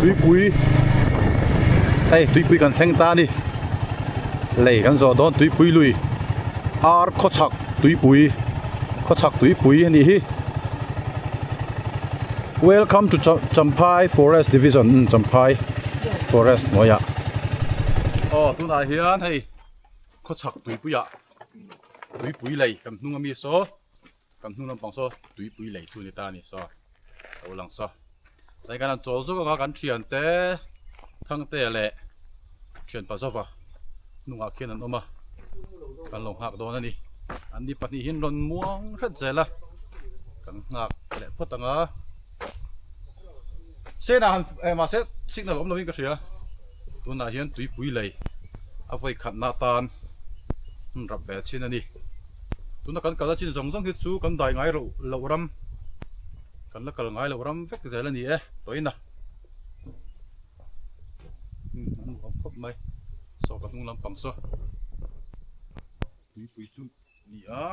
Tuipui hei tuipui kan thleng ta a ni lei kan zawh dawn tuipui lui ar khawchhak tuipui khawchhak tuipui a nih hi welcome to Champhai forest division umm Champhai forest hnuaiah aw tunah hian hei khawchhak tuipuiah tuipui lei kan hnung ami saw. Kan hnung lampang saw tuipui lei chu a ni ta a ni saw a lo lang saw. Tlai kan han chawl zawk ang a kan thiante Thangtea leh thianpa Zova hnungah khian an awm a, kan lo nghak dawn a ni. An ni pahnih hi an rawn muang hret zel a, kan nghak leh phawt ang a. Senah han eh mahse signal awm lovin ka hria. Tunah hian tuipui lei a vawi khatna atan hun rap ve chin a ni. Tuna kan kal a chin zawng zawng hi chu kan dai ngai loh loh ram kan la kal ngai loh ram vek zel a ni e tawina umm an nuam khawp mai saw ka hnung lampang saw tuipui chu ni a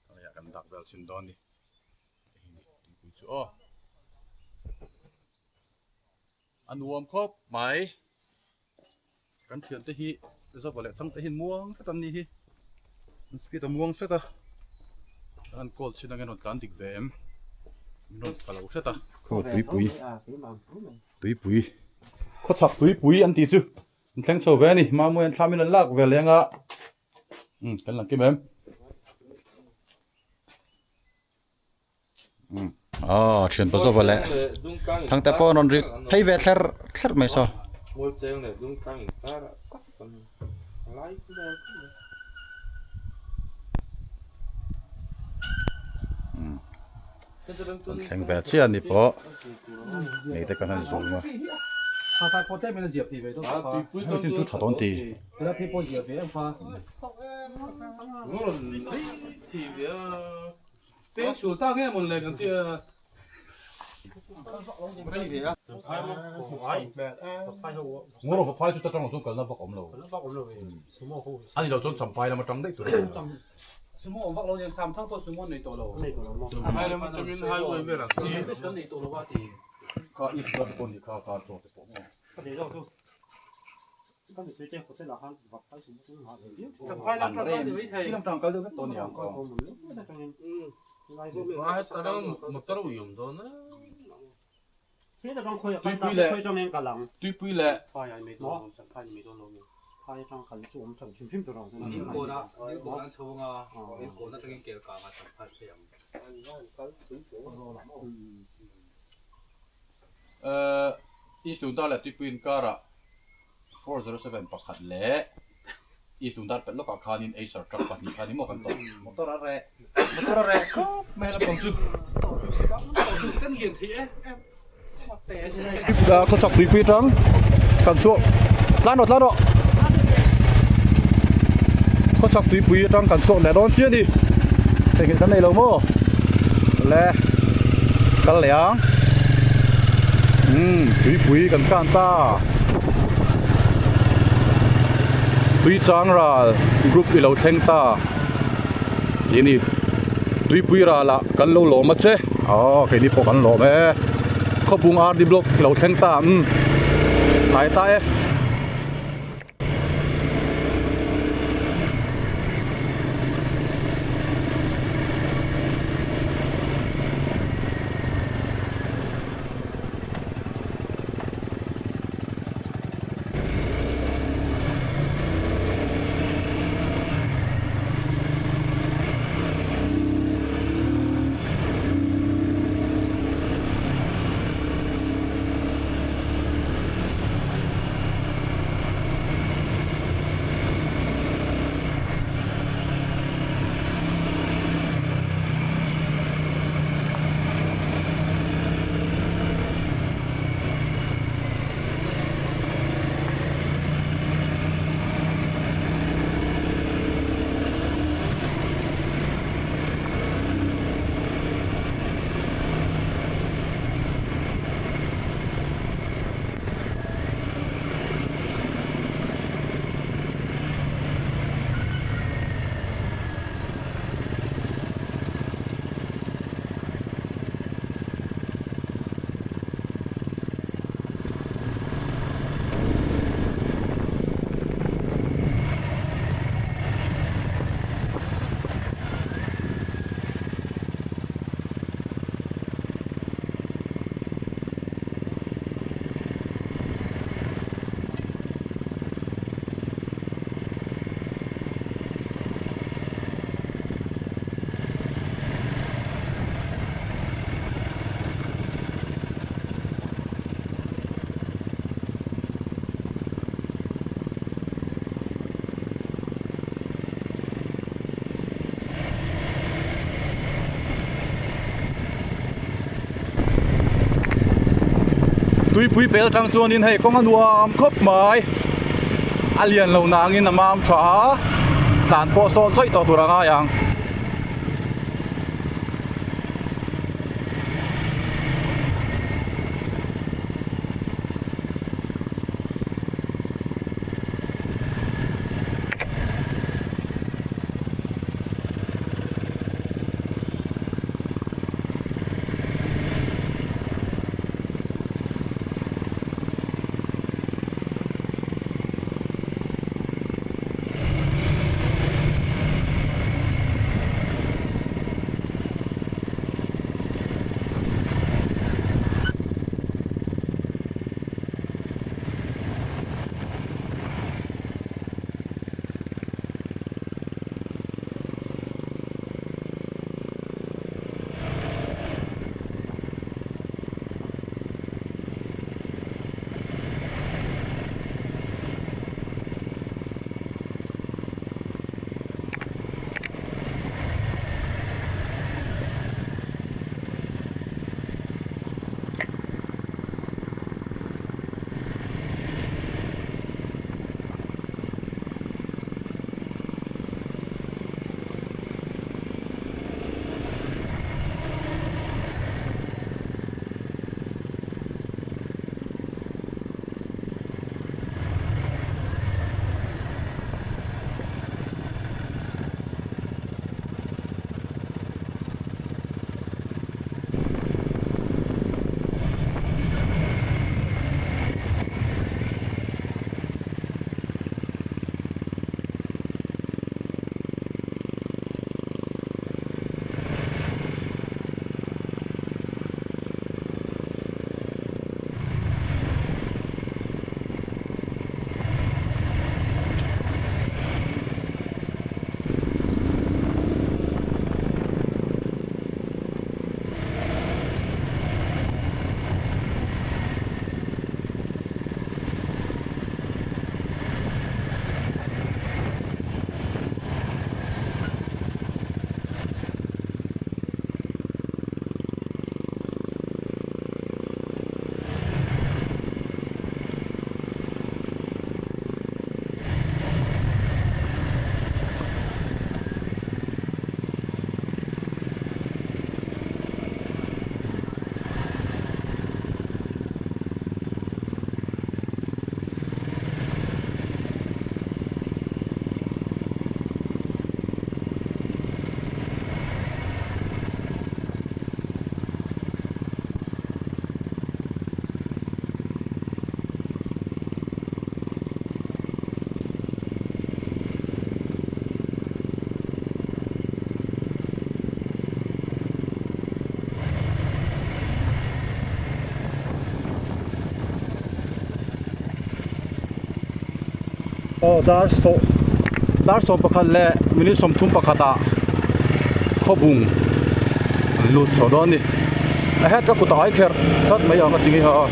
hei ah kan dak vel chhin dawn a ni hei ni tuipui chu aw. A nuam khawp mai. Kan thiante hi Zova leh Thangte hi muang hret an nih hi. An speed a muang hret a. An han call chhin angin rawn tlan dik ve em. Min rawn tla lo hret a. Khaw tuipui tuipui khawchhak tuipui an tih chu an thleng chho ve a ni. Mamawia an thlam in an lak ve leng a. Umm kan lang kim em. Aw thian pa zawva leh thangte pawh an rawn ri phei ve thler thler mai saw. An thleng ve chiah a ni pawh nei te kan han zoom a. Hemi chin chu tha dawn ti. Ngawr awm phai chu ta tang chu kalna vak awm lo. A ni lo chuan champai lam atang daih tur a ni. Sumo awm vak lo nia Samthang pawh sumo nei tawh lo. Service kan nei tawh lo a ti. Kha i blood pawh ni kha kha chaw te pawh maw. Tuipui leh East Lungdar leh Tuipui inkarah 407 pakhat leh East Lungdar pelh lawkah khanin Eicher truck pahnih kha ni maw kan tawh. Motor a reh motor a reh khawp mai lampang chu. Khawchhak tuipui atang kan chhuak tlan rawh tlan rawh khawchhak tuipui atang kan chhuak leh dawn chiah a ni theihnghilh kan nei lo maw le kal leh ang umm tuipui kan khan ta tui chang ral group i lo thleng ta tih a ni tuipui ralah kan lo lawm a che aw keini pawh kan lawm e khawpung RD block i lo thleng ta umm hnai ta e. Tuipui pel atang chuanin hei kawng a nuam khawp mai. A lian lo nangin a mam tha a, tlan pawh sawt zawih tawh tur a ngai ang. Aw dar sawh dar sawm pakhat leh minute sawmthum pakhatah khawbung an lut chho dawn a ni a het ka kut a ai kher tlat mai ang a ti ngei a.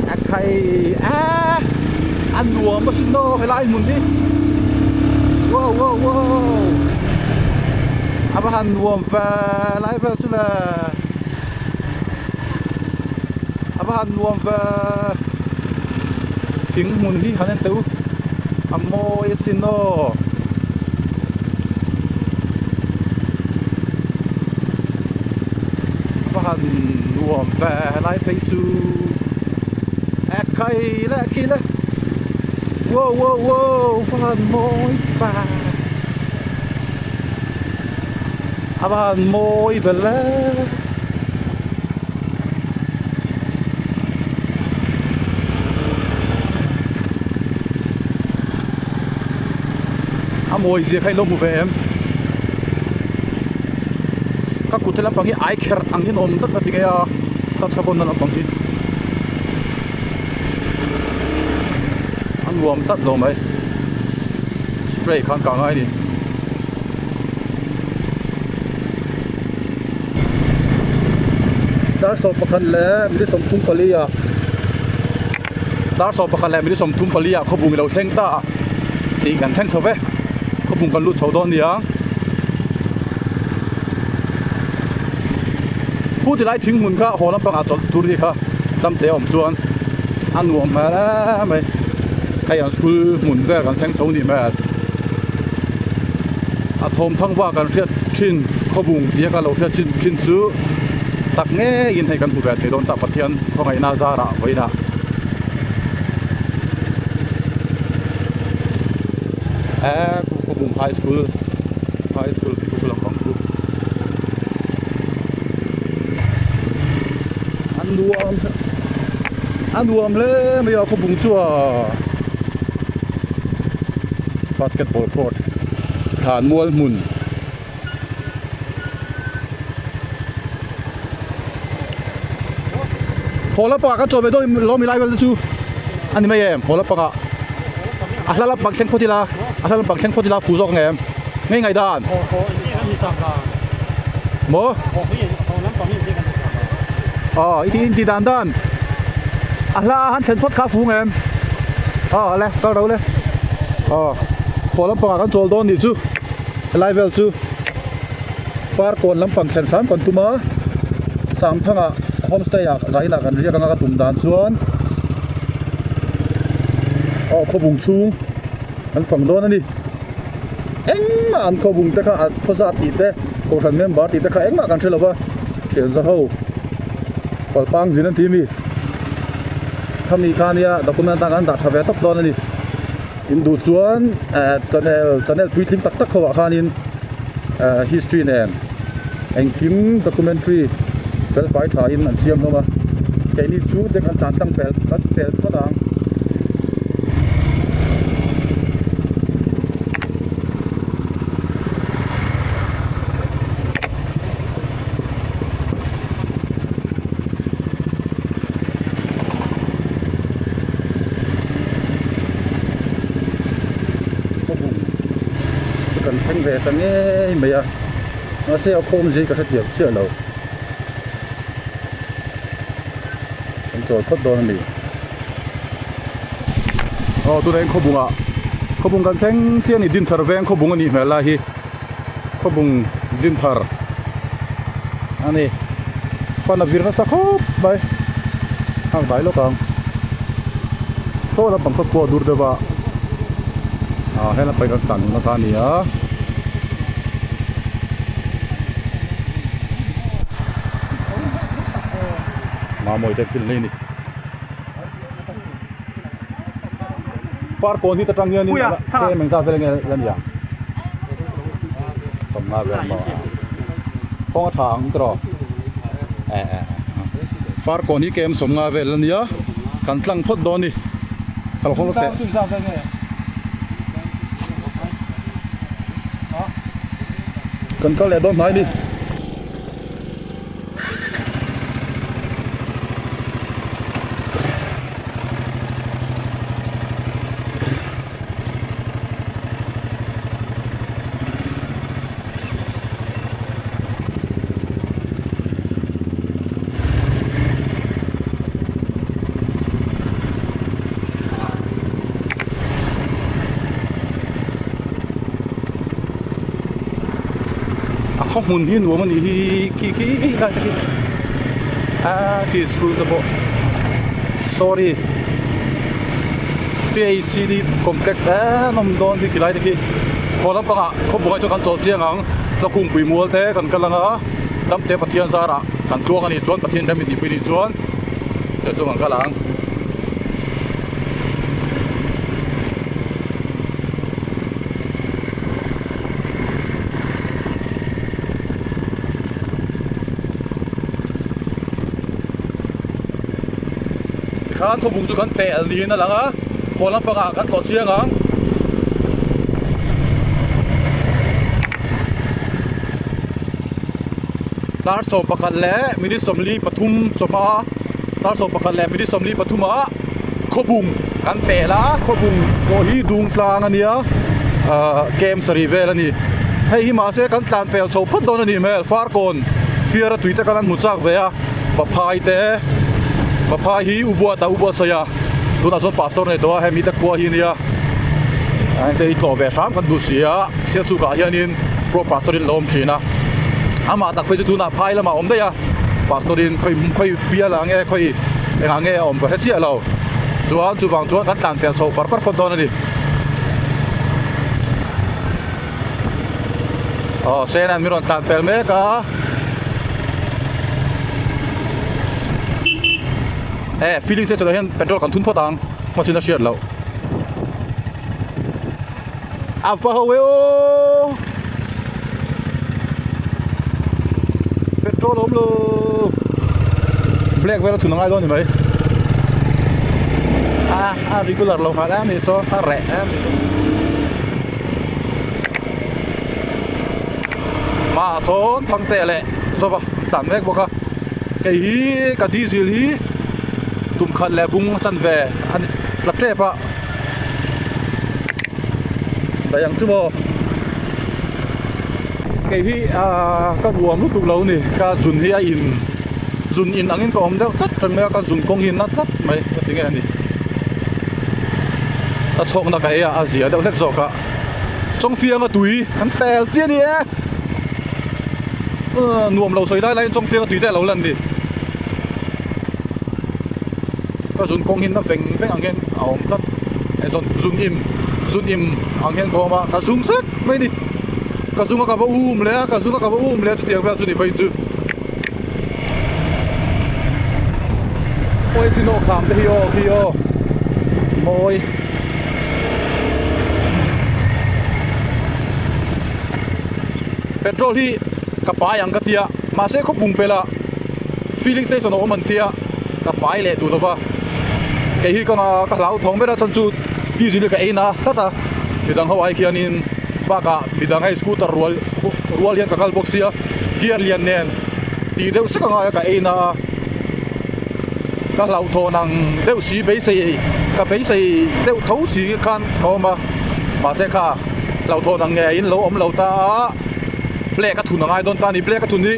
A khai a a nuam asin aw helai hmun hi wow wow wow a va han nuam ve lai vel chu le a va han nuam ve thing hmun hi han en teh u a mawi asin aw. Va han nuam ve helai phei chu e khai le khi le wow wow wow va han mawi ve a va han mawi ve le. A mawi zia kha in lo hmu ve em ka kut he lampang hi ai kher ang hian a awm tlat a ti ngei a ka chhavawn na lampang hi a nuam tlat lo mai spray khan kah ngai a ni. Dar 11 leh minute 34 ah dar 11 leh minute 34 ah khawbung i lo thleng ta a tih kan thleng chho ve khawbung kan lut chho dawn nia pu ti lai thing hmun kha haw lampangah chawlh tur hi kha tam te awm chuan a nuam hmel em mai hei an school hmun vel kan thleng chho nih hmel a thawm thang vak kan hriat thin khawbung tih a ka lo hriat thin thin chu tak ngeiin hei kan hmu ve thei dawn ta Pathian khawngaihna zarah vawiinah. Eee khawbung high school high school tih khu lampang chu a nuam a nuam hle mai a khawbung chu a basketball court thlan mual hmun. Haw lampangah kan chaw ve dawn lawm i lai vel te chu a ni mai em haw lampangah a hla lampang thleng phawt ila a hla lampang thleng phawt ila fu zawk ang em ngei ngaih dan maw aw i ti dan dan a hla han thlen phawt kha a fu ang em aw le kal ro le aw haw lampangah kan chawl dawn nih chu. Helai vel chu Farkawn lampang thlen hram kan tum a, Sangthanga homestay ah zainah kan riak anga ka tum dan chuan aw khawbung chhung an fang dawn a ni. Engmah an khawbung te kha a khaw zat tih te kohhran member tih te kha engmah kan hre lo va, thian za ho palpang zin an ti mi khami kha nia document atan kan dah tha ve tawp dawn a ni. In duh chuan eh channel channel puitling tak tak ho ah khanin eh history nen engkim documentary fel fai tha in an siam hlawm a keini chu te kan tlan tlang pel kan pel phawt ang. Khawbung chu kan thleng ve ta ngei mai a mahse a khawm zui ka hrethiam chiah lo kan chawl phawt dawn a ni aw tunah hian khawbung ah khawbung kan thleng chiah a ni dinthar veng khawbung a nih hmel lai hi khawbung dinthar a ni fan a vir nasa khawp mai nghak dai lawk ang saw lampang kha khua dur deuh a ah he lampang hi kan tlan nasa a ni a. Mamawii te thil nei a ni Farkawn hi ta tang hianin tlem engzat vel nge la ni ang sawmnga vel maw a kawng a tha ang tiraw eh eh Farkawn hi kem sawmnga vel a nia kan tlang phawt dawn a ni kalhawng lawk teh. Kan kal leh dawn hnai a ni. A khaw hmun hi nuam a nih hi khi khi khi lai te khi aaa khi school te pawh sorry P_H_D complex em awm dawn khi tilai te khi khaw lampangah khaw buai chu kan chawl chiang ang hlawkhungpui mual te kan kal ang a damte Pathian zarah kan tluang a nih chuan Pathian rem intihpui a nih chuan tah chuan kan kal ang. Tikhan khawbung chu kan pel niin a lang a, khaw lampangah kan tlawh chiang ang. Dar 11 leh minute 43 chawhma dar 11 leh minute 43 ah khawbung kan pel a khawbung pawh hi dung tlang a nia ahh kem sarih vel a ni hei hi mahse kan tlan pel chho phawt dawn a nih hmel farkawn fiara tui te khan an hmu chak ve a. Vaphai te Vaphai hi U Buata U Buatsaia tunah chuan pastor nei tawh a hemi te khua hi nia a heng te hi tlawh ve hram kan duh si a Sialsuk ah hianin pro pastor in lo awm thin a amah tak phei chu tunah phai lamah a awm daih a pastor in khawi khawi bial ah nge khawi engah nge a awm ka hre chiah lo chuan chuvang chuan kan tlan pel chho par par phawt dawn a ni. Aw sen an mi rawn tlan pel mek a e filling station ah hian petrol kan thun phawt ang hma chin a hriat loh a va ho e aw petrol a awm lo black vel a thun a ngai dawn a ni mai a a regular lo nghal em hi saw a reh em hi hmaah sawn thangte leh zova tlan mek bawk a kei hi ka diesel hi tum khat leh bung a chanve a ni tla tep a daih ang chu maw kei hi ahh ka nuam lutuk lo a ni ka zun hi a in zun in angin ka awm deuh tlat reng mai a ka zun kawng hi a na tlat mai ka ti nge a ni a chhawkna ka ei a a zia deuh hlek zawk a. Chawngfianga tui an pel chiah a ni e nuam lo sawi lai laiin Chawngfianga tui te a lo lan ni ka zun kawng hi na veng veng ang hian a awm tlat eh zun zun im zun im ang hian ka awm a ka zung sek mai a ni ka zung a ka va um leh a ka zung a ka va um leh a chutiang vel chu ni phei chu Awi chin aw kham te hi aw khi aw mawi. Petrol hi ka pai ang ka tia mahse khawpung pela filling station a awm an tia ka pai leh duh lova kei hi ka ka hlauthawng ber a chhan chu diesel hi ka ei na tlat a midang ho ai khianin bakah midang hei scooter rual rual hian ka kal bawk sia gear lian nen tih deuh sek a ngai a ka ei na a. Ka hlauhthawn ang deuh si beisei ka beisei deuh tho si khan ka awm a mahse kha hlauhthawn ang nge in lo awm lo ta a black a thun a ngai dawn ta a ni black a thun hi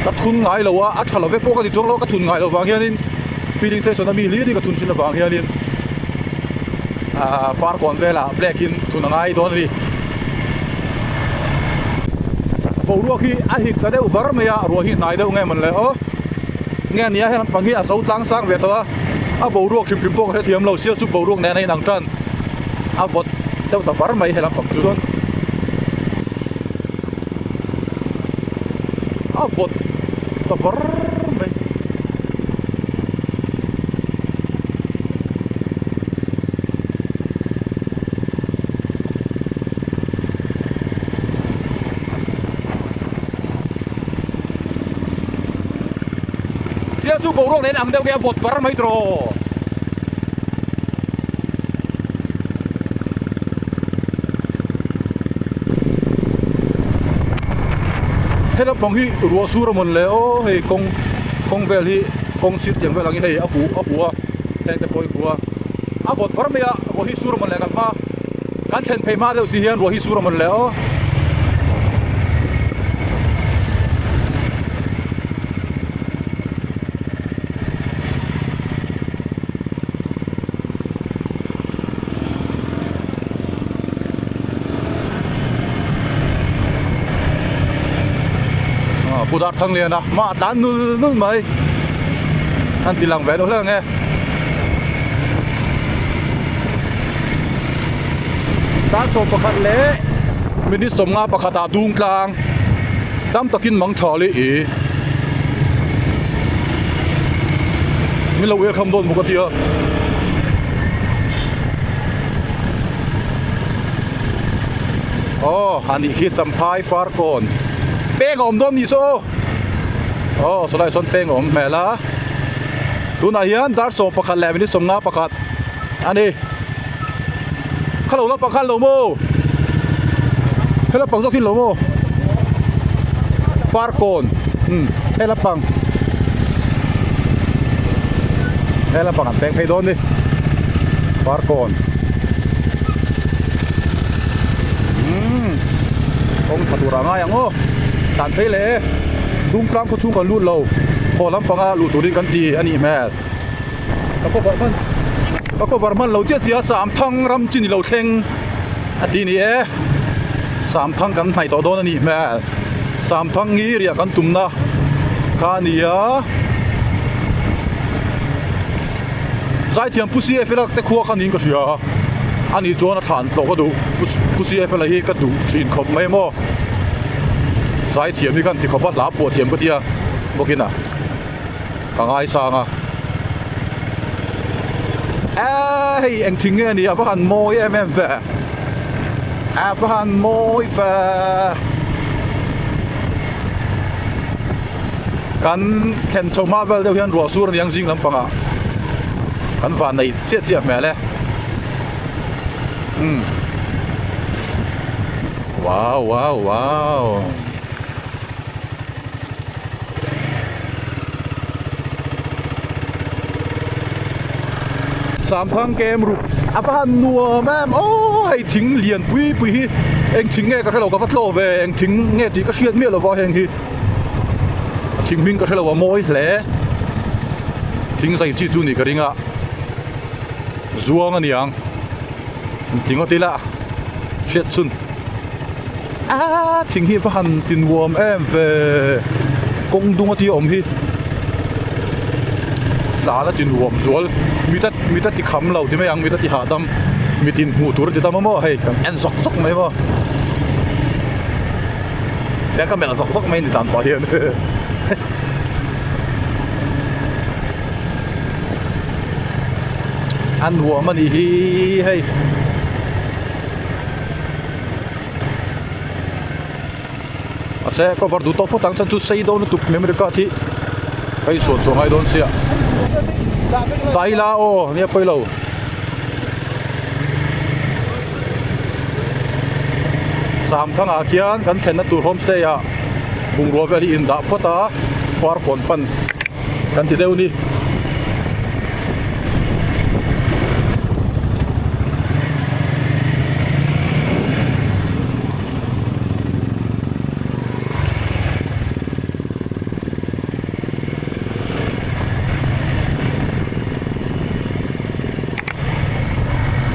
ka thun ngai lo a a tha lo ve pawh ka ti chuang lo a ka thun ngai lo vang hianin filling station a mi hlir hi ka thun thin avang hianin ahh farkawn velah black in thun a ngai dawn a ni boruak hi a hik ta deuh var mai a ruah hi hnai deuh nge mawn le aw. Nge nia heng pang hi a zo tlang sang ve tawh a, a boruak hrim hrim pawh ka hrethiam lo sia chu boruak nen a inang tan a vawt deuh ta var mai helam pang chu chuan a vawt ta var mai. Sia chu boruak nen ang deuh nge a vawt var mai tawh. He lampang hi ruah sur a mawn le aw hei kawng kawng vel hi kawng sir tiang vel angin hei a huh a huh a heng te pawh hi huh a a vawt var mai a ruah hi sur a mawn le kan hma Kan thlen phei hma deuh si hian ruah hi sur a mawn le aw. Pu Darthangliana hma a tlan nul nul mai an ti lang ve deuh hlek ang e. Tan 11 leh minute 51 ah dung tlang tam takin mang tha leh e min lo welcome dawn bawk a tia. Aw a nih khi Champhai Farkawn peng a awm dawn nih saw aw sawlai sawn peng a awm hmel a tunah hian dar 11 leh minute 51 a ni. Kha lo lampang khan lo maw? He lampang zawk hi lo maw? Farkawn umm he lampang he lampang an peng phei dawn ni Farkawn umm kawng tha tur a ngai ang aw tlan phei leh e Dungtlang khaw chhung kan lut lo. Haw lampanga luh turin kan ti a nih hmel. Ka cover hman ka cover hman lo chiah chiah a Samthang ram chi ni lo thleng a ti ni e. Samthang kan hnaih tawh dawn a nih hmel. Samthang hi riah kan tumna kha a ni a. Zaithiam Pu CFL a te khua kha niin ka hria a, ani chuan a thlan tlawh ka duh. Pu CFL a hi ka duh thin khawp mai maw. Zaithiam hi ka han ti khawp a, hla phuah thiam ka tia bawkin a ka ngaisang a. Eee hei eng thing nge a ni a va han mawi em em ve, a va han mawi ve. Kan thlen chho hma vel deuh hian ruah sur a ni ang zing lampangah kan van neih chiah chiah hmel e umm wow wow wow Samthang kem rup a va han nuam em aw hei thing lian pui pui hi eng thing nge ka hrelo ka va tlaw ve eng thing nge tih ka hriat miah lova heng hi a thing hming ka hrelo a mawi hle thing zai chi chu nih ka ring a zuang a niang ti ngawt ila hriat chhun aaa thing hi va han ti nuam em ve kawng dung a tia awm hi tlan a ti nuam zual mit a mit a ti kham lo ti mai ang mit a ti hahdam mit in hmuh tur a ti tam a maw hei kan en zawk zawk mai maw. Tiang ka melh zawk zawk mai a ni dan pah hian a nuam a nih hi hei. Mahse cover duh tawk phawt ang chuan chu sei dawn lutuk memory card hi ka insual chhuah ngai dawn sia. Dah ila aw nia pawi lo. Samthangah khian kan thlenna tur homestay ah bungrua vel hi indah phawt a farkawn pan kan ti deuh a ni.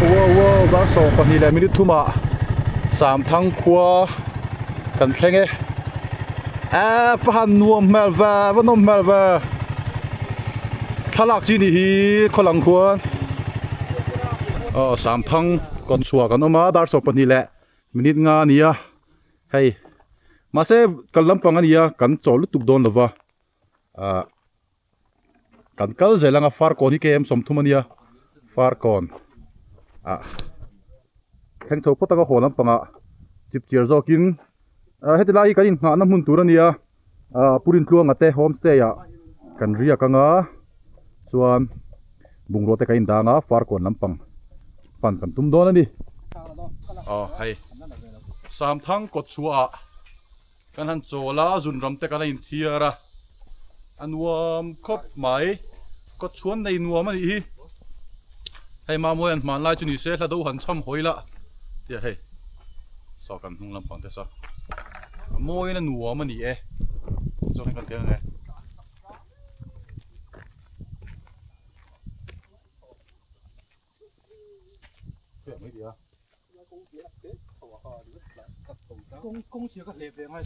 Wow wow dar 22 leh minute thumah Samthang khua kan thleng e eee va han nuam hmel ve va nawm hmel ve thlalak chi nih hi khawlang khuan aw Samthang kawt chhuah kan awm a dar 22 leh minute nga a ni a hei mahse kal lampang a ni a kan chawl lutuk dawn lova ah. Kan kal zel anga farkawn hi km 30 a nia farkawn ah thleng chho phawt anga haw lampangah chip chiar zawkin ah heti lai hi kan inhnahna hmun tur a nia ah Pu Rintluanga te homestay ah kan riak anga chuan bungrua te kan indang a farkawn lampang pan kan tum dawn a ni. Aw hei Samthang kawtchhuah ah. Kan han chawl a, zun ram te kan a inthiar a, a nuam khawp mai. Kawtchhuan nei nuam a nih hi. Hei Mamuai an hman lai chu ni se hla do han cham hawi lah tia hei saw kan hnung lampang te saw a mawiin a nuam a ni e. Zawng hi kan tel ang e.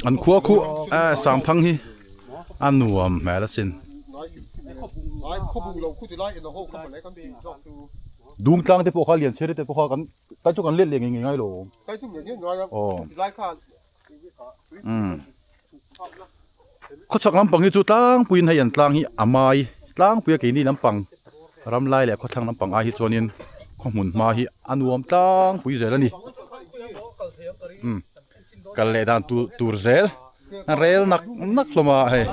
An khua khu eh Sangthang hi a nuam hmel asin. Dungtlang te pawh kha Lianchhiari te pawh kha kan kai chu kan let leh ngei ngei ngai lo. Aw. Umm. Khawchhak lampang hi chu tlangpuiin hei an tlang hi a mai tlangpui a keini lampang ram lai leh khawthlang lampang ai hi chuanin khaw hmun hma hi a nuam tlangpui zel a ni umm kal leh dan tur tur zel a rel nak nak hlawm a hei.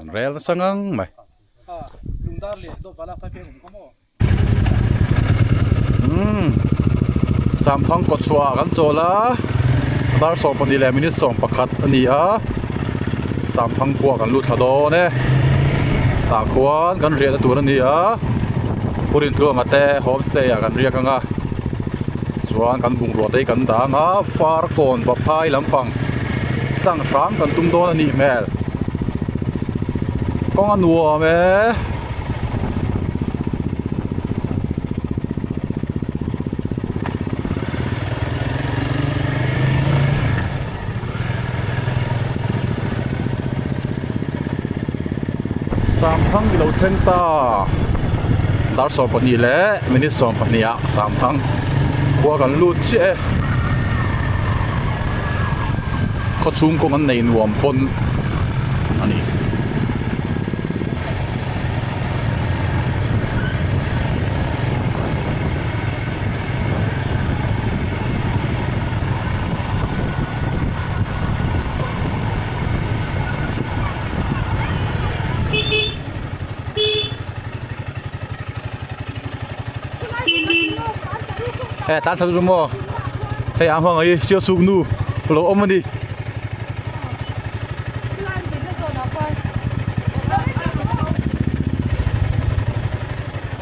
An rel nasa ngang mai. Umm Samthang kawtchhuah ah kan chawl a dar 12 leh minute 11 a ni a Samthang khua kan lut thla dawn e tah khuan kan riahna tur a ni a Pu Rintluanga te homestay ah kan riak ang a chuan kan bungrua te hi kan dang a Farkawn Vaphai lampang tlang hram kan tum dawn a nih hmel kawng a nuam e. Samthang i lo thleng ta dar 12 leh minute 12 ah Samthang khua kan lut chiah e khaw chhung kawng an nei nuam pawn a ni. E tlan thla chu maw hei a hmang hi sial suk nu lo awm a ni.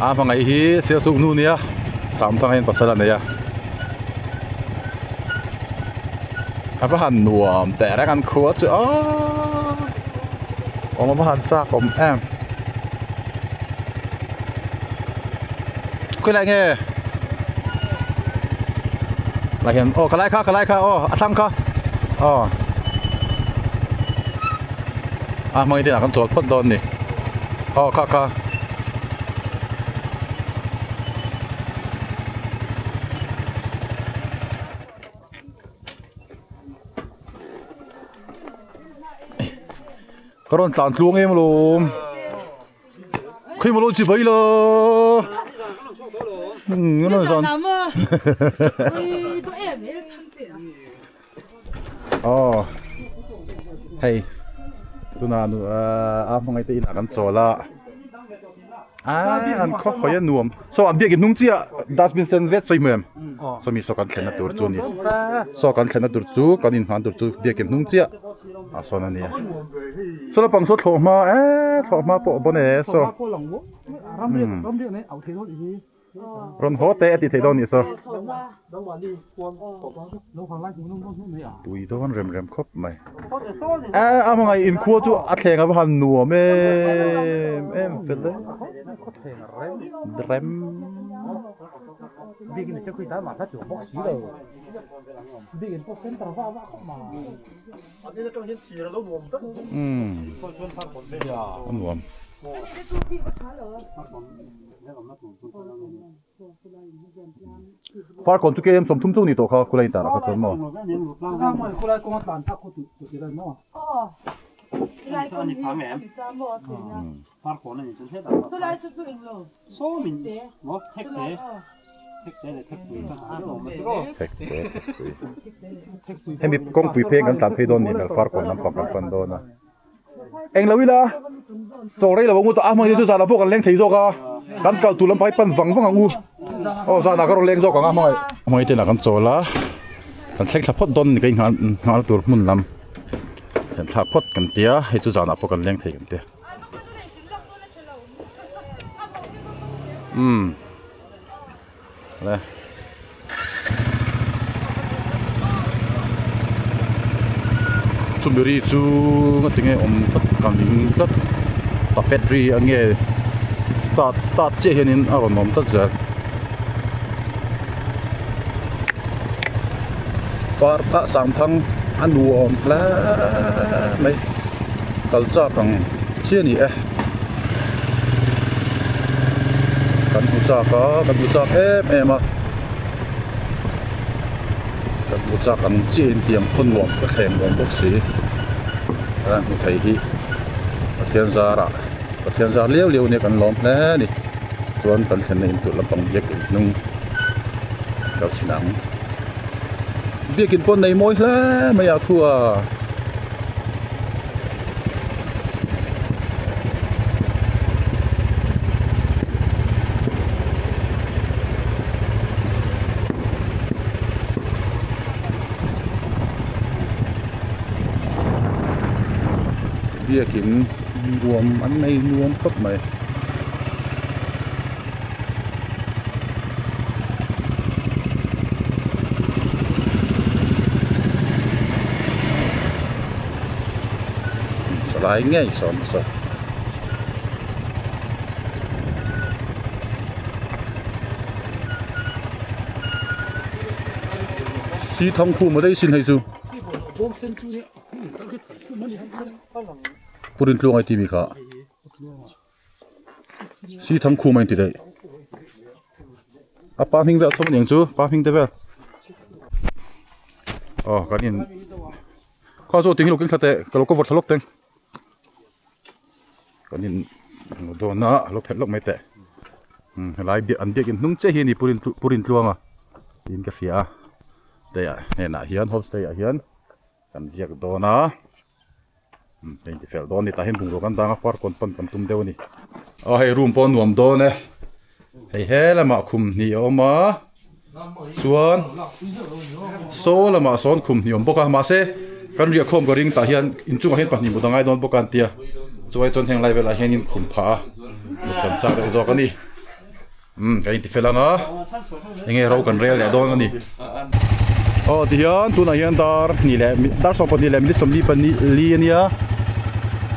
A hmangaih hi sialsuk nu nia Samthang hian pasal a nei a a va han nuam teh reng an khua chu aaa awm a va han chak awm em khawilai nge lai hian aw ka lai kha ka lai kha aw a thlang kha aw a hmangin te ah kan chawl phawt dawn a ni aw kha kha. Ka rawn tlan tluang em alawm khawi maw lo chi bai la umm ka rawn zan aw hei tunah nu ahh a hmangaih te inah kan chawl a aaa an khaw hawi a nuam saw an biakin hnung chiah dustbin sen vet sawi hmu em sawmi saw kan thlenna tur chu a ni saw kan thlenna tur chu kan inhman tur chu biakin hnung chiah ah sawn a ni a saw lampang saw thlawh hma eee thlawh hma pawh a bawn e saw rawn haw teh a tih theih dawn nih saw tui dawn rem rem khawp mai eh a hmangaih inkhua chu a thleng a va han nuam em em fel e rem. Umm a nuam. Farkawn chu KM 30 chu ni tawh kha khulai intar ah kha chuan maw. Hemi kawngpui pheng kan tlan phei dawn ni hmel Farkawn lampang kan pan dawn a. Eng lo ila chaw rei lo ang u tah a hmangin chu zanah pawh kan leng thei zawk a kan kal tur lampai pan vang vang ang u aw zanah ka rawn leng zawk ang a hmangaih hmangaih te lah kan chawl a kan thleng thla phawt dawn a ni ka inghah nghal tur hmun lam thlen thlak phawt kan tia hei chu zanah pawh kan leng thei kan tia umm. Le. Chumi ri chu nga tinge awm tlat ka ning tlat puppet ri a nge start start chiah hianin a rawn awm tlat zel. Park ah Sangthang a nuam hle mai kal chak ang chiah a ni e. Kan hmu chak a kan hmu chak em em a kan hmu chak ang chiah in tiang khaw nuam ka thleng dawn bawk si a hmu thei hi Pathian zarah Pathian zar liau liau nia kan lawm hle a ni chuan kan thlenna in tur lampang biakin hnung lo chhin ang biakin pawh nei mawi hle mai a khu a. Biakin nuam an nei nuam khawp mai. Salai ngei sawn nasa. Si thang khum a daih sin hei chu. Pu Rintluanga i tih mi kha Si thang khum a inti daih. A pa hming vel chhawm aniang chu pa hming te vel. Aw kan in kha chu ting hi lo keng thla teh ka lo cover thla lawk teng. Kan in dawn a lo phelh lawk mai teh umm helai biak an biakin hnung chiah hi a ni pu pu Rintluanga tiin ka hria a hei ah hnenah hian homestay ah hian kan biak dawn a umm hei inti fel dawn a ni tah hian bungrua kan dang a farkawn pan kan tum deuh a ni aw hei room pawh a nuam dawn e hei he lamah khum hnih a awm a. Chuan saw lamah sawn khum hnih awm bawk a mahse kan riah khawm ka ring tah hian inchungah hian pahnih mut a ngai dawn bawk a an tia chuai chuan heng lai velah hianin khum phah a mut kan chak deuh zawk a ni umm kan inti fel ang a enge ro kan rel leh dawn a ni aw tihian tunah hian dar hnih leh dar sawmpahnih leh minute sawmli pahnih li a nia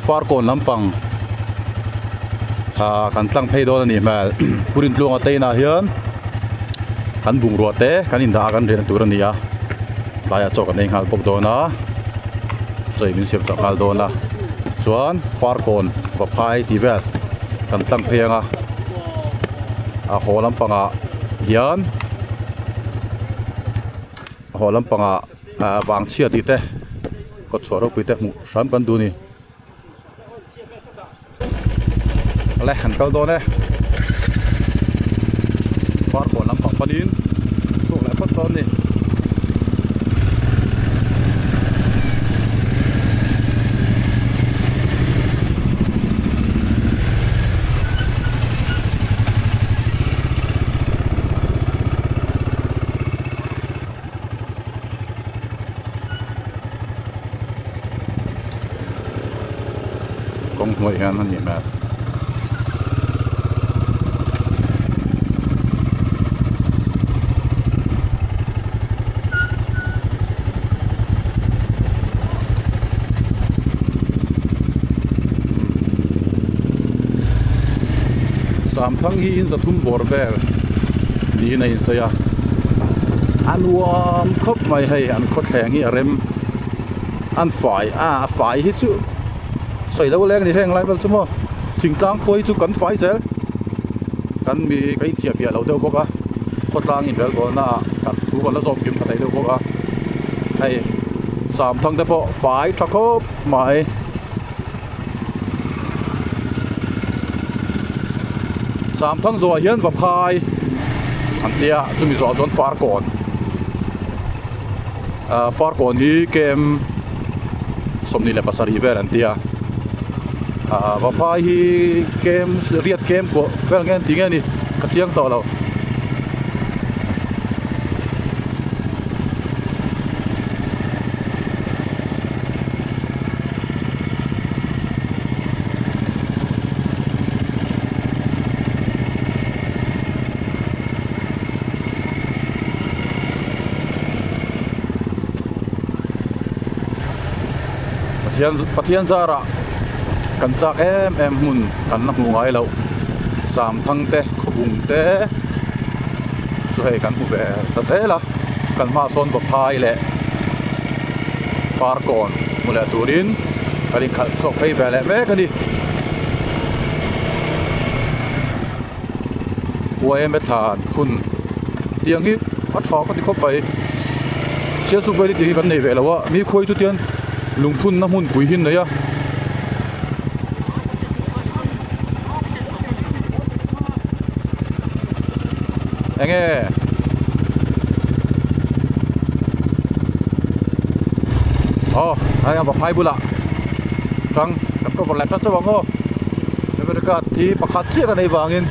farkawn lampang ah kan tlang phei dawn a nih hmel pu Rintluanga te inah hian. Kan bungrua te kan indah a kan riahna tur a ni a tlaiah chaw kan ei nghal bawk dawn a chaw in min siam chak nghal dawn a chuan farkawn vaphai tih vel kan tlang phei ang a a haw lampangah hian a haw lampangah ah vangchhia tih te kawtchhuah ropui te hmuh hram kan duh a ni. Awle an kal dawn e farkawn lampang panin chhuak leh phawt dawn a ni. Kawng hnuaiah hian a nih hmel. Samthang hi in zathum bawr vel niin a insawi a a nuam khawp mai hei an khawthleng hi a rem. An fai a a fai hi chu sawi lo leng a ni heng lai vel chu maw thingtlang khua hi chu kan fai zel kan mi ka inchiah piah lo deuh bawk a khawtlang inrel bawlna ah kan thu kan la zawm kim tha thei deuh bawk a hei samthang te pawh fai tha khawp mai. Samthang zawhah hian vaphai an tia chumi zawhah chuan farkawn. Ahh farkawn hi km 27 vel an tia ahh vaphai hi km riat km pawh vel nge an ti nge ni ka chiang tawh lo. Pathian Pathian zarah kan chak em em hmun kan la hmuh ngai loh Samthang te Khawbung te chu hei kan hmu ve ta zel a kan hmaah sawn Vaphai leh Farkawn hmu leh turin kan inkhalh chhuak phei ve leh mek a ni. Uaime thlan hun tiang hi a tha ka ti khawp mai Sialsuk veli tih hi kan nei ve lo a mi khuai chu tian lungphunna hmunpui hi an nei a. Enge aw hei a vaphai bulah tang kan cover leh tan chauh ang aw. Memory card hi pakhat chiah ka nei vangin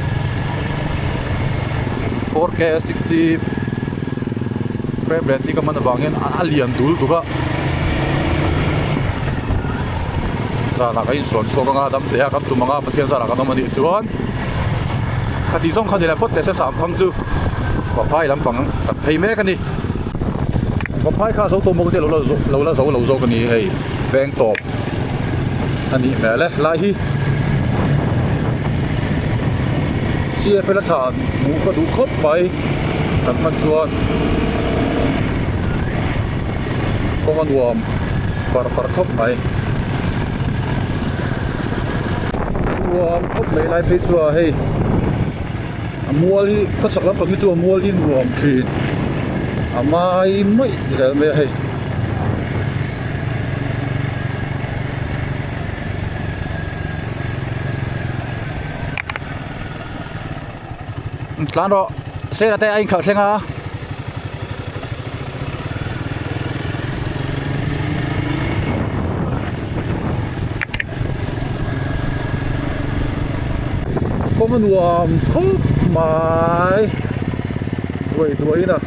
4K 60 frame rate hi ka hman avangin a lian dul tuk a. Zanah kan insuan chhuak anga dam teh a kan tum anga Pathian zanah kan awm a nih chuan khati zawng kha ni leh phawt teh se Samthang chu Vaphai lampang kan phei mek a ni. Vaphai kha zo tawh maw te lo la zo lo zawk a ni hei veng tawp a nih hmel e lai hi CFL a thlan hmuh ka duh khawp mai kan hman chuan kawng a nuam par par khawp mai nuam khawp mai lai phei chu a hei a mual hi khaw chhak lampang hi chu a mual hi nuam thin a mai mai zel mai a hei. Tlan rawh sela te a inkhalh thleng a. Kawng a nuam khawp mai duai duai in a.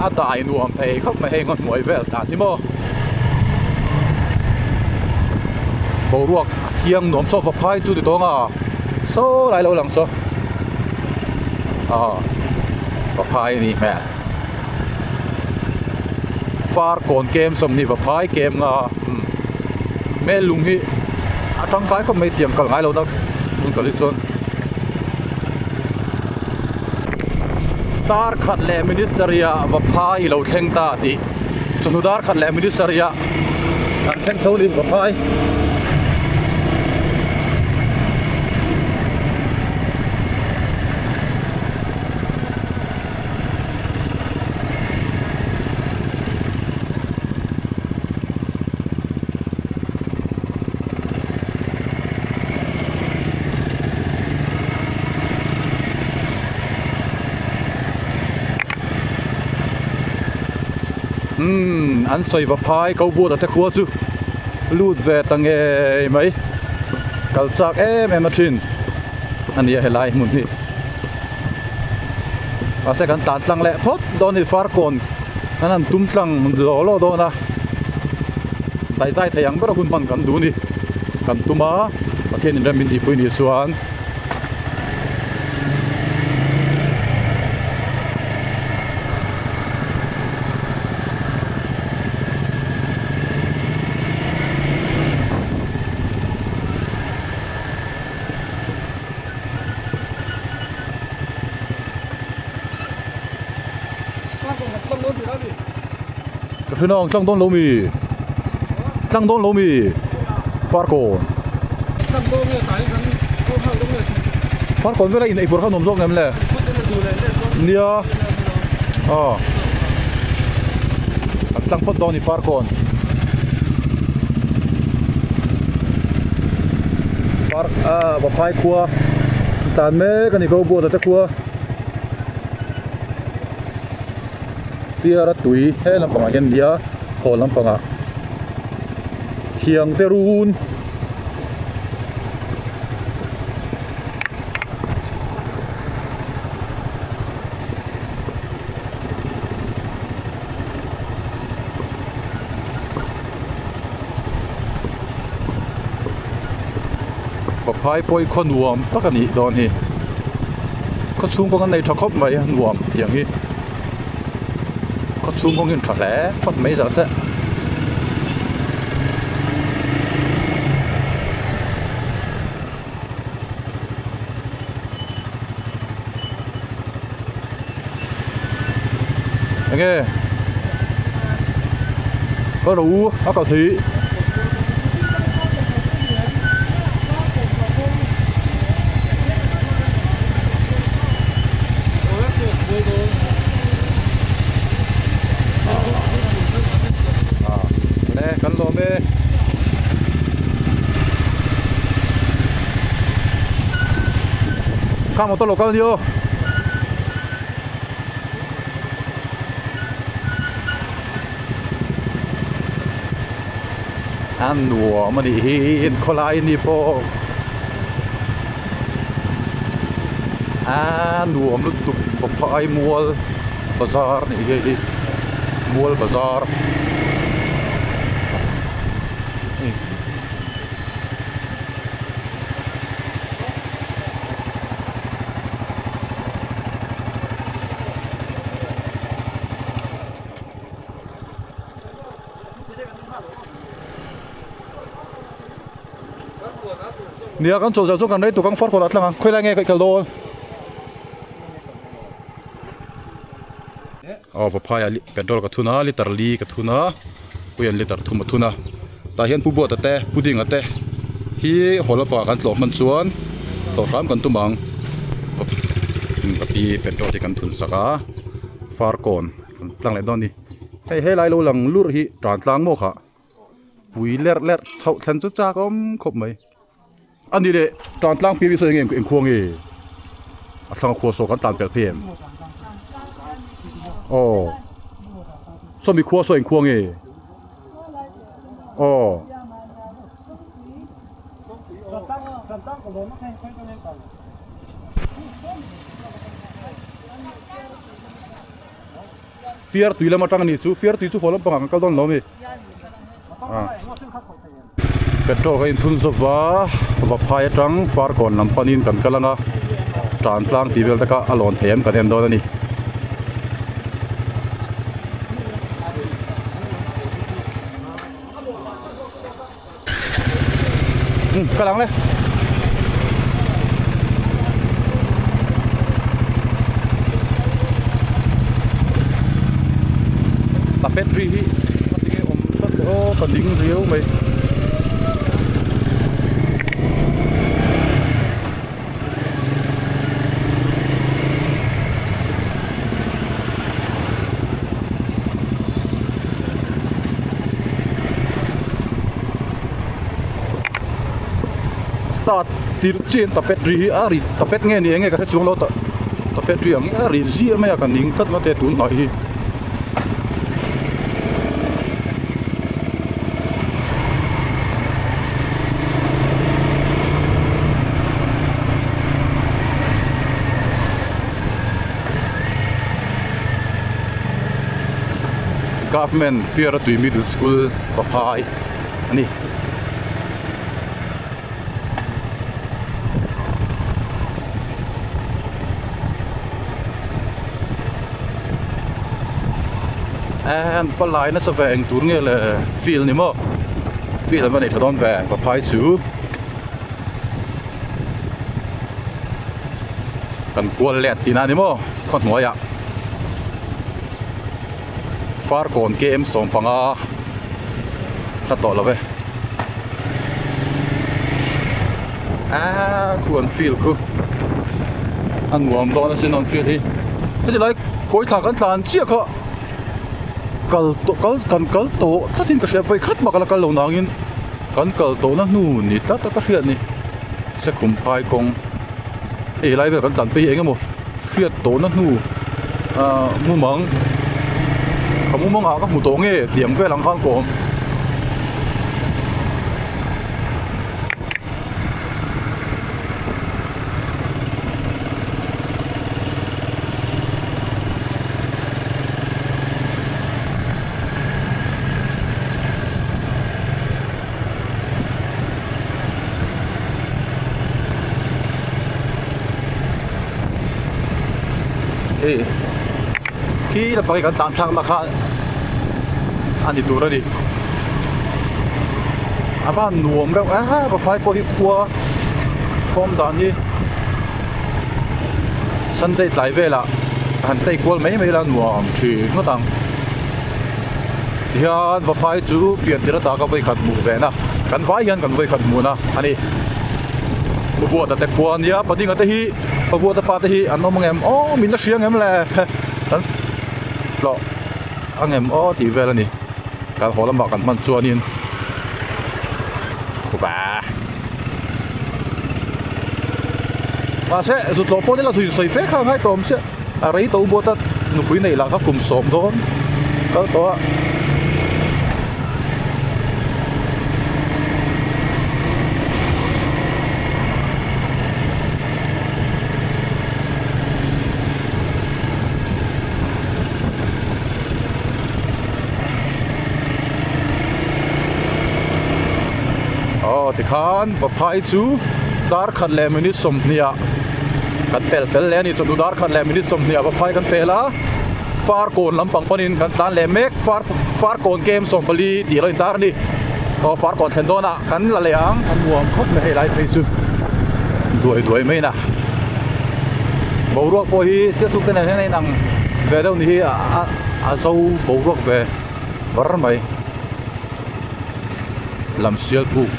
A dai nuam thei khawp mai hei ngaw hnuai vel dan hi maw boruak a thiang nuam saw vaphai chu ti tawng a saw lai lo lang saw ah vaphai a nih hmel far kawn kem sawmhnih vaphai kem nga hmel lung hi a tangkai khawp mai tiang kal ngai lo na hmun kal hi chuan. Dar khat leh minute sarih Vaphai i lo thleng ta tih chawhnu dar khat leh minute sarih kan thleng chho ni Vaphai. Umm an sawi va phai ko buat a te khua chu lut ve ta ngei mai kal chak em em a thin a nia helai hmun hi mahse kan tlan tlang leh phawt dawn a ni farkawn an han tum tlang law law dawn a daihzai thei ang ber a hun hman kan duh a ni kan tum a Pathian in rem min tihpui nih chuan. Ka hre nang tlang dawn lo mi tlang dawn lo mi Farkawn Farkawn vela in eitur kha nuam zawk ngem le nia aw kan tlang phawt dawn ni Farkawn Far ah Vaphai khua tan mek a ni ko buata te khua. Fiara tui he lampangah hian a ni a haw lampangah thiang te run Vaphai pawh khaw nuam tak a nih dawn hi khaw chhung pawh kan nei tha khawp mai a nuam tiang hi khaw chhung kawng hi an tha hle phawt mai zah se. Enge ka ro a ka thei kan lo. Kha motor lo kal nia aw. A nuam a nih hi inkhawlai ni pawh a nuam lutuk Vaphai mual bazar a nih hi hei hi mual bazar. Nia kan chawl zo chu kan rei tuk ang far kawt ah tlang ang khawilai nge ka kal dawn aw paphai ah petrol ka thun a liter li ka thun a puian liter thum a thun a tah hian pu buata te pu dinga te hi haw lapa kan tlawh hman chuan tlawh hram kan tum ang ka pi petrol hi kan thun sak a farkawn kan tlang leh dawn a ni hei helai lo lang lurh hi tan tlang maw khah pui lerh lerh chhoh thlen chu chak awm khawp mai a ni leh tan tlang pi sawi eng eng khua nge a thlang khua saw kan tan pelh phei em aw sawmi khua saw eng khua nge aw. Fiar tui lam atang a ni chu fiar tui chu haw lampangah kan kal dawn lo a mi ah petrol ka inthun zawva vaphai atang farkawn lam panin kan kal ang a tan tlang tih vel te kha a lawn thei em kan en dawn a ni. Kal ang le. Tapet ri hi a tinge awm tlat le aw ka ding riau mai. Start tirh chian tapet ri hi a ri tapet nge ni enge ka hre chuang lo ta tapet ri ang hi a ri ziah mai a ka ning tlat mate tun hnai hi. Government Fiaratui Middle School Vaphai a ni. And va lai nasa ve eng tur nge le field ni maw field an va nei tha dawn ve vaphai chu kan kual let tihna a ni maw khaw hnuaiah Farkawn KM 15 hla tawh lo ve aaa khu an field khu a nuam dawn asin an field hi heti lai kawi thla kan tlan chiah kha kal tawh kal kan kal tawh tlatin ka hria vawi khat mah ka la kal lo nangin kan kal tawhna hnu ni tlat a ka hriat ni sekhum phai kawng hei helai vel kan tlan phei hi eng emaw hriat tawhna hnu ahh mumang ka mumang ah ka hmu tawh nge tih ang vel ang khan ka awm. Hei khi lampang hi kan tlan thlakna kha a ni tur a ni a van nuam reuh a vaphai pawh hi khua khawm dan hi Sunday tlai velah han tei kual mai mai la nuam thin ngawt ang. Tihian Vaphai chu pian tir ata ka vawikhat hmuh ve na, kan vai hian kan vawikhat hmuh na a ni. Pabuata te khua ania, Padinga te hi Pabuata pa te hi an awm angem aw min la hria angem le kan tlawh angem aw tih vel a ni. Kan haw lamah kan hman chuanin khuva. Mahse zut loh pawh nila zui sawi fe kha a ngai tawh awm chiah. A rei to buat a nupui neih lah kha kum sawm dawn kal tawh a. Aw tikhan Vaphai chu dar khat leh minute 20 ah kan pel fel leh a ni chawhnu dar khat leh minute 20 ah Vaphai kan pel a Farkawn lampang panin kan tlan leh mek far Farkawn kem 14 tih a lo intar a ni aw Farkawn thlen dawnah kan la leh ang a nuam khawp mai hei lai phei chu duai duai mai na boruak pawh hi siasuk te nen hian a inang ve deuh ni hi a zo boruak ve var mai lam sial puk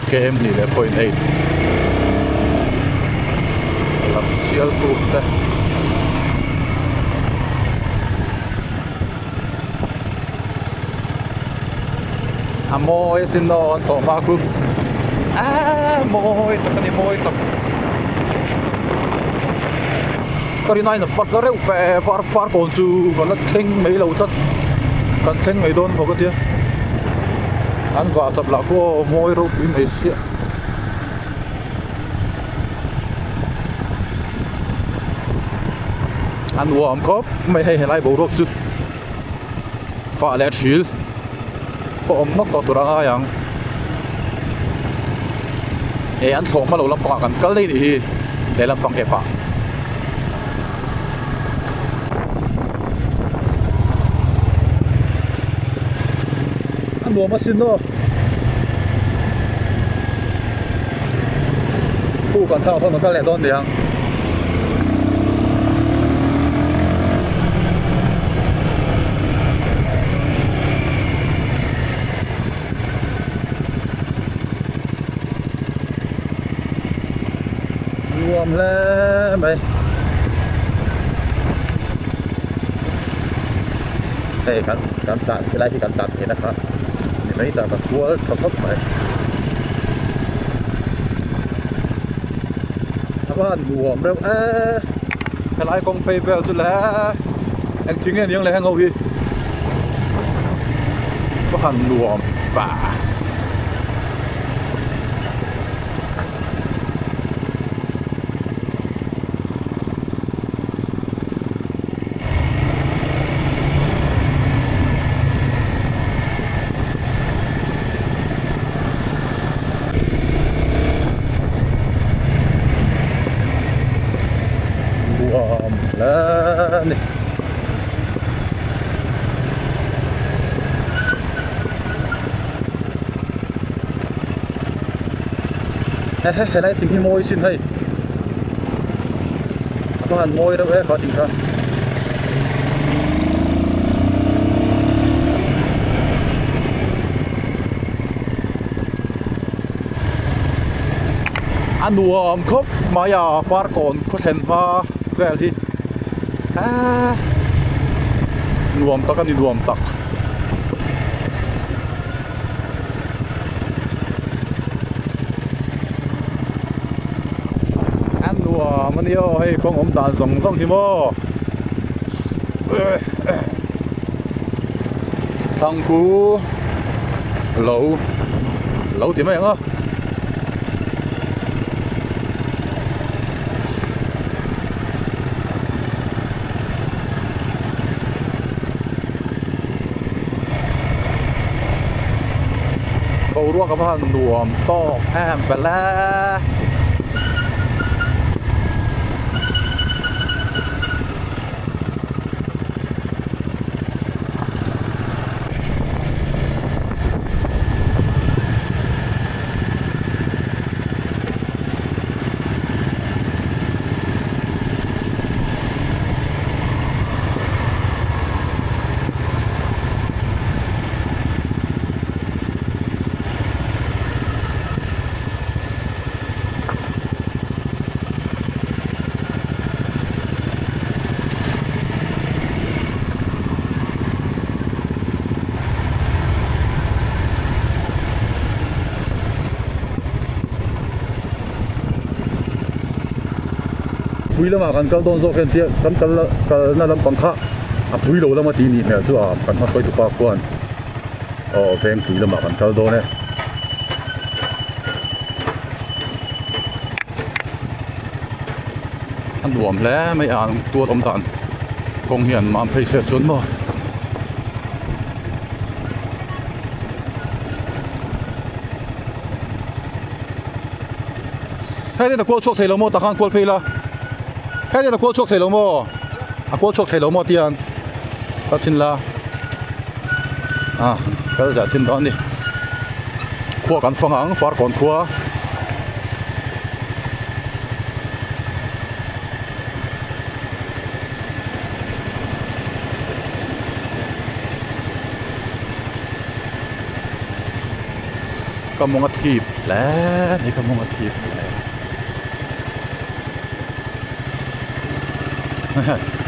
km hnih leh point eight lam sial puk te. A mawi asin aw an sawh hma khu aaa mawi tak a ni mawi tak ka rin aiin a fat la reuh fe far far kawn chu ka la thleng mai lo tlat kan thleng mai dawn maw ka tia an vah chap lah khu aw mawi ropui mai siah. A nuam khawp mai hei helai boruak chu fah leh thil pawh awm hnawk tawh tur a ngai ang eh an thlawh hma lo lampangah kan kal daih nih hi lehlam pang ep ah. A nuam asin aw. Pu kan thlang ah khawn kan kal leh dawn niang. Nuam hle mai. Hei kan kan tlan helai hi kan tlan theihna kha ni mai ta ka kual tha khawp mai. A va han nuam reuh e helai kawng phei vel chu le eng thing nge niang le heng ho hi va han nuam fa. Nuam hle a ni. Hehe helai thing hi mawi sin hei a va han mawi reuh e kha thing kha. A nuam khawp mai a farkawn khaw thlen hma vel hi eee nuam tak a ni nuam tak. A nuam a nia aw hei kawng awm dan zawng zawng hi maw Thangku lo lo ti mai ang a. Boruak a va han nuam tawk em fel e. Vengpui lamah kan kal dawn zawk hian tia kan kal kalna lampang kha a pui lo lama tih nih hmel chu a kan hmahruaitu pa khuan aw Vengpui lamah kan kal dawn e. A nuam hle mai a an tual awm dan kawng hian mam phei se chuan maw. Hetiang a kual chhuak thei lo maw tah khan kual phei ila hetiang a kual chhuak thei lo maw a kual chhuak thei lo maw tiang kal chhin la ah kal zah chhin dawn a ni khua kan fang ang farkawn khua. Ka mawng a thip hle a ni ka mawng a thip hle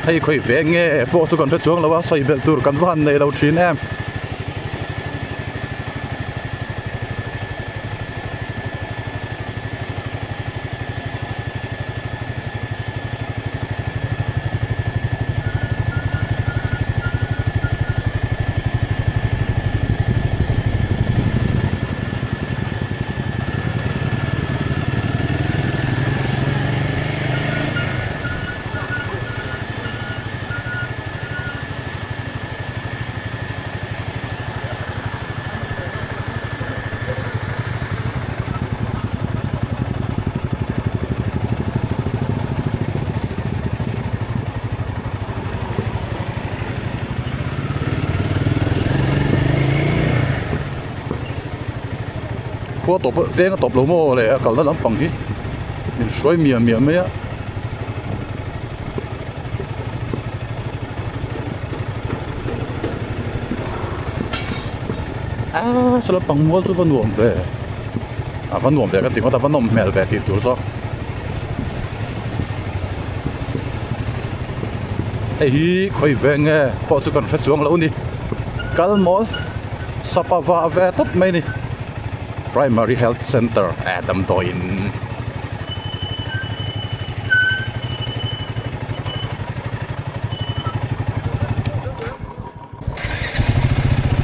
hei khawi ve nge pawh chu kan hre chuang lo a sawi belh tur kan va han nei lo thin em. Khua tawp veng a tawp lo maw le a kalna lampang hi min hruai miah miah mai a. Aaa saw lampang mual chu va nuam ve a va nuam ve ka ti ngawt a va nawm hmel ve tih tur zawk. Hei hi khawi ve nge pawh chu kan hre chuang lo a ni kal mawl sapa vah ve tawp mai a ni primary health center eh damdawiin.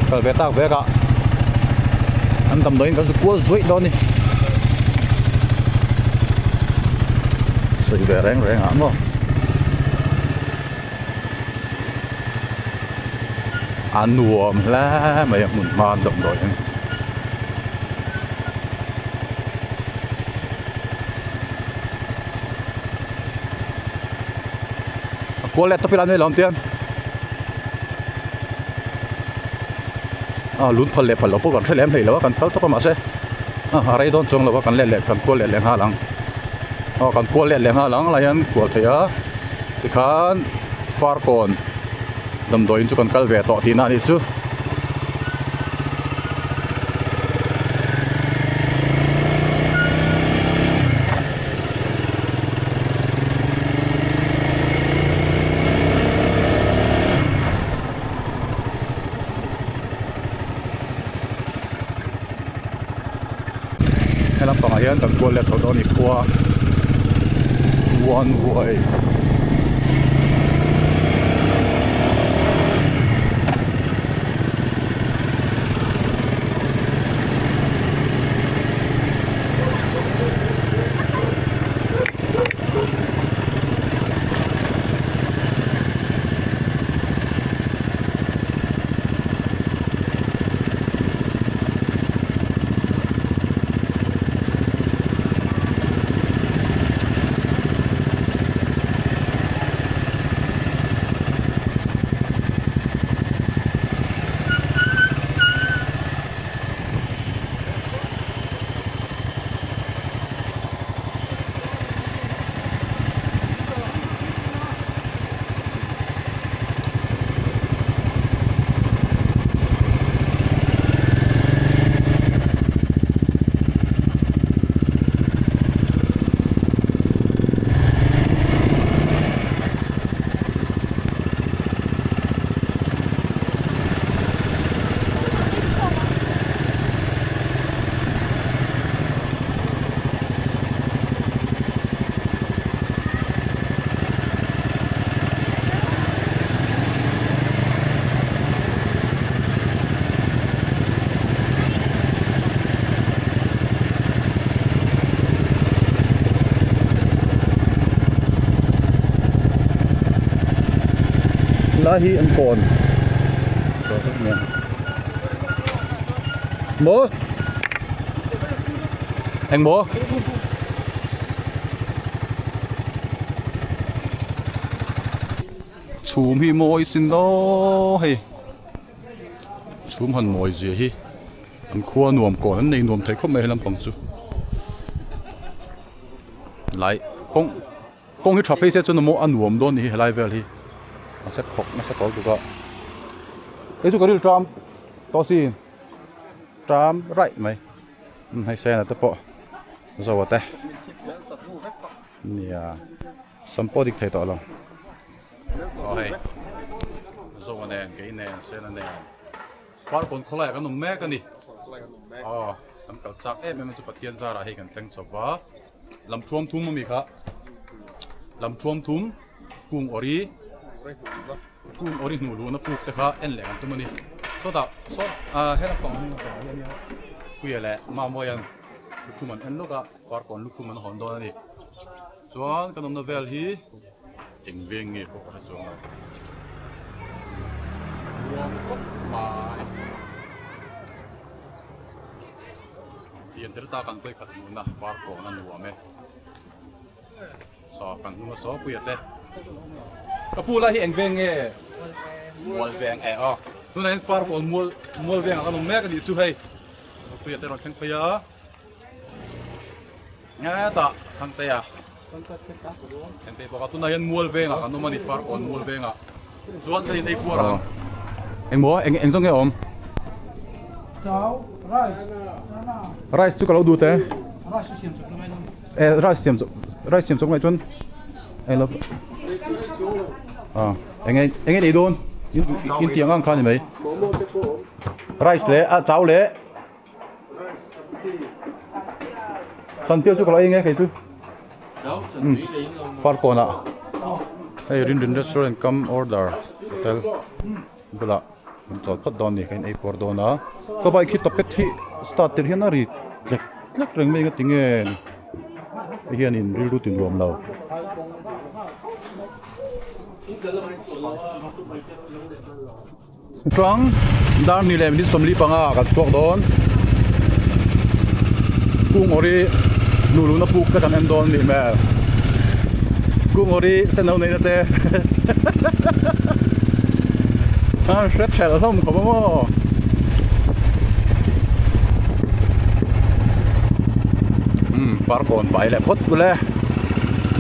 Kal ve tak vek a an damdawiin kan zu kual zuaih dawn a ni sawi ve reng reng ah maw a nuam hle mai a hmun hma an damdawiin. A kual leh tawp ila an lawm tiang a lun phal leh phal loh pawh kan hre lem hlei lo a kan kal tawp a mahse a rei dawn chuang lo a kan let leh kan kual leh leh nghal ang aw kan kual leh leh nghal ang lai hian kual theih a tikhan farkawn damdawiin chu kan kal ve tawh tihna a nih chu. He lampangah hian kan kual leh chho dawn a ni khua one way. Helai hi an kawn Maw? Eng maw? Chhum hi mawi sin daw hei chhum han mawi zia hi an khua nuam kawn an nei nuam thei khawp mai he lampang chu lai kawng kawng hi tha phei se chuan a maw a nuam dawn a ni hi helai vel hi a se khawk nasa tawh lutuk a hei chu ka ril ṭam tawh sin ṭam raih mai hei sena te pawh zo a te nia. Sam pawh dik thei tawh lo. Aw hei Zoa nen kei nen Sena nen Farkawn khawlaiah kan awm mek a ni. Aw kan kal chak em em a chu Pathian zarah hei kan thleng chho va. Lam thuam thum ami kha lam thuam thum kung awri kung awri hnuh luhna puk te kha en leh kan tum a ni. Sawtah saw ah he lampang hi a nia Puia leh Mamawian lukhum an en lawk a Farkawn lukhum an hawn dawn a ni. Chuan kan awmna vel hi eng veng nge pawh ka hre chuang lo. Nuam khawp mai. Pian tel ta kan vawi khat hmuhna par kawn a nuam e. Saw kan hnung a saw pui a te. Ka pu lai hi eng veng nge? Mual veng e aw. Tunah hian far kawn mual mual vengah kan awm mek a nih chu hei. Ka pui a te rawn thleng phei a. Hetah Thangtea Thangtea bawk a tunah hian mual vengah kan awm a ni Farkawn mual vengah chuan ka in ei puar ang. Engmaw eng eng zawng nge awm? Chau rice chana. Rice chu ka lo duh te. Rice chu siam chawp ngai lo. E rice siam chawp rice siam chawp ngai chuan eng lo ah eng eng nge nei dawn in tiang ang kha ni mai. Rice leh a chau leh Sanpiau chu ka lo ei nge kei chu Farkawn ah hei Rinrin restaurant cum order hotel bulah kan chawl phawt dawn a ni kan ei puar dawn a ka bike hi tapet hi start tir hian a ri tlek tlek reng mai engati nge hei hianin rilru ti nuam lo. Tlang dar hnih leh minute 45 ah kan chhuak dawn. Kung awri nu luna puk te kan en dawn nih hmel. Kung awri sen lo neihna te a hre thelh hlawm khawp a maw. Umm farkawn pai leh phawt ule.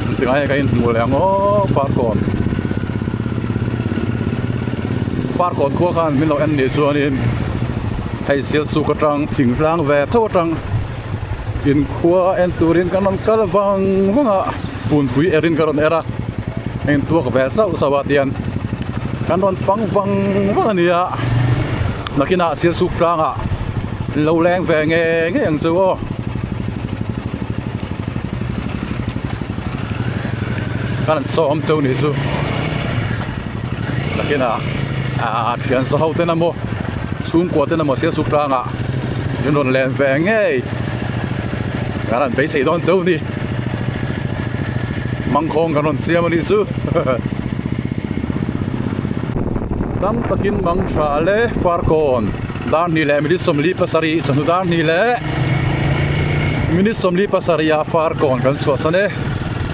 Engtingai ka inhmu leh ang aw farkawn. Farkawn khua khan min lo en nih chuanin hei Sialsuk atang thingtlang ve tho atang inkhua en turin kan rawn kal vang vang a funpui erin ka rawn er a heng tuak ve sauh sauh a tian kan rawn fang vang vang a ni a nakinah Sialsuk tlangah lo leng ve nge ngei ang chu aw. Kan an sawm cheu nih chu nakinah ah thian sa ho ten emaw chhungkua ten emaw sialsuk tlangah in rawn len ve ngei kan han beisei dawn cheu ni mangkhawng kan rawn siam a nih chu tam takin mang tha le farkawn dar hnih leh minute 47 chawhnu dar hnih leh minute 47 ah farkawn kan chhuahsan e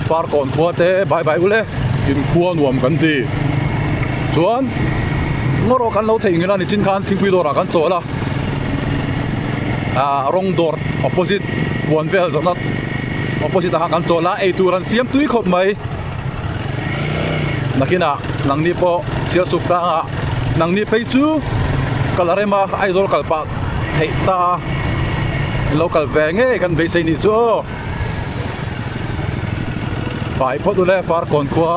farkawn khua te bye bye ule in khua nuam kan ti chuan ngaw rawh kan lo theih ngil a nichin khan thingpui dawrah kan chawl a ah rawng dawr opposite puan vel zawhna opposite ah khan kan chawl a eitur an siam tui khawp mai nakinah nangni pawh sialsuk tlangah nangni phei chu kal a rem a Aizawl kal pah theih ta a in lo kal ve ngei kan beisei nih chu aw. Pai phawt ule Farkawn khua.